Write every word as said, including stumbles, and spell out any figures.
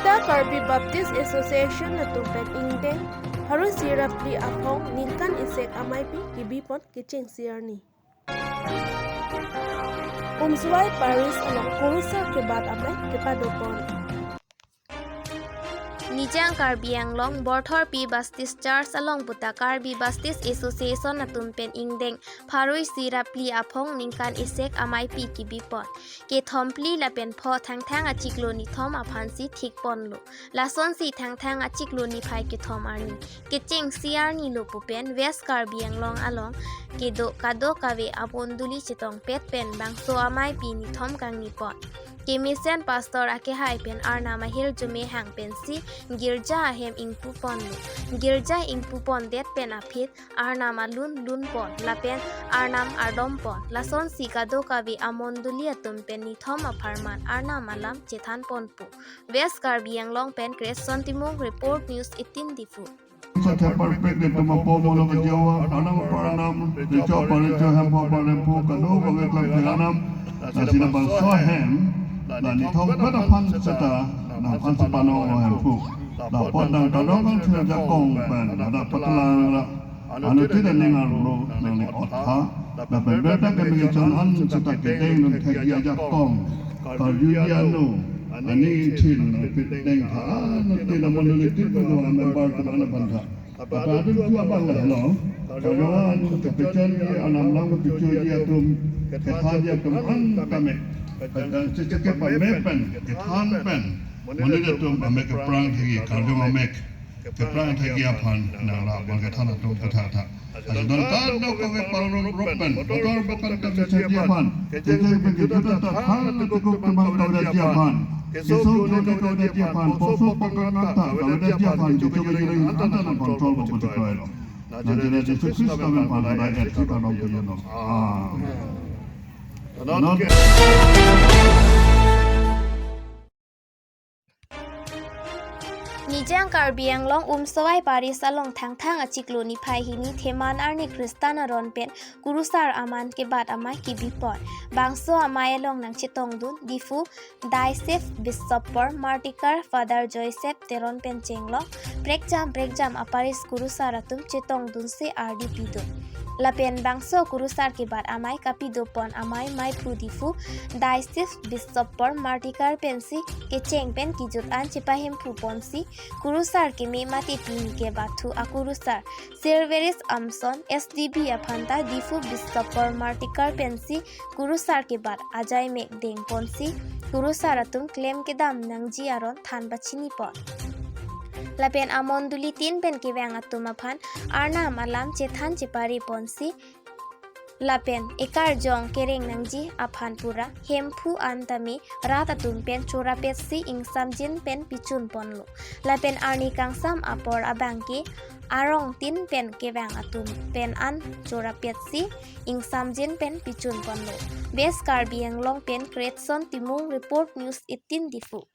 Ta Karbi Baptist Association atum pen ingdeng pharo isi ra phli aphong ningkan isek ameipi kebipon kechengsi arni. Umswai Parish along kurusar kebat amei kepadopon. Nijang Karbi Anglong Borthorpi Baptist Church along puta Karbi Baptist Association atum pen ingdeng pharo isi ra phli aphong ningkan isek ameipi kebipon. Kethom phli lapen pho Thangthang achiklo nithom aphansi thikponlo. Lasonsi Thangthang achiklo niphai kethom arni kechengsi arni lo pu pen West Karbi Anglong along kedo kadokave amondoli chetongpet pen bangso ameipi nithom kangnipon. Kemesen pastor akehai pen Arnam ahirjume hang pensi girja ahem ingpuponlo. Girja ingpupondet pen aphi Arnam alun lunpon lapen Arnam ardompon. Lasonsi kadokave amondoli atum pen nithom apharman Arnam alam chethanponpo. West Karbi Anglong pen Cresson Timung report, News eighteen Diphu. Sa thepar pek de tuma po mono ke jawa, panam panam, de cho pare cho hem po pare po, kado bagi klam ke anam, na sina bangso hem, na nithom kada aphan seta, na aphan si pano hem po. Na pot nang kado kan sina jakong pen, ada patelang ra, anu tidak ningar lo, nang ni otha, na pen berta kami ke chon an seta kedeng nang thek dia jakong, karju dia no, ani chin, na pit deng tha, anu tidak meneliti kedua member tu mana bantha. Patadun tu abang lah lo. Kadoan kepechan ye anam lang kepechan ye atum, kethan ye atum an kame. Kecek kepamek pen, kethan pen. Monit atum pamek keprang thegi, kardom amek. Keprang thegi aphan nang la abang kethan atum ketha tha. Asidon kadokave parlok rok pen, botor bokan kami sedi aphan. Kecek pen kejut ata than tekuk temang kawda ji aphan. Keso jone kawda ji aphan, poso pokang ata kawda ji aphan, kecho kejureng anta nang control bo putikoy lo. Na jene Jisu Kristo amen aphan hadak et si kadom piyano. Amen. Non Nijang Karbi Anglong Umswai Parish along Thangthang achiklo niphai hini Theman arni Khristan aron pen kurusar aman kebat amei kebipon. Bangso amei along nangchetongdun Diphu Diocese Bishop por Martyr Father Joseph Teron pen chenglok prekjam prekjam aparish kurusar atum chetongdunsi ardi pidun. Lapen bangso kurusar kebat amei kapidopon amei meiphu Diphu Diocese Bishop por Martyr pensi kecheng pen kejut an chepahemphuponsi kurusar keme mate pini kebathu akurusar Silveris Amson S D B aphan ta Diphu Bishop por Martyr pensi kurusar kebat ajai mek dengponsi kurusar atum klem kedam nangji aron than pachinipon. Lapen amondoli tin pen kevang atum aphan Arnam alam chethan chepariponsi lapen ekarjong kereng nangji aphan pura hemphu an tame rat atum pen chorapetsi ingsamjin pen pichunponlo. Lapen arni kangsam apor abangke arong tin pen kevang atum pen an chorapetsi ingsamjin pen pichunponlo. West Karbi Anglong pen Cresson Timung report, News eighteen Diphu.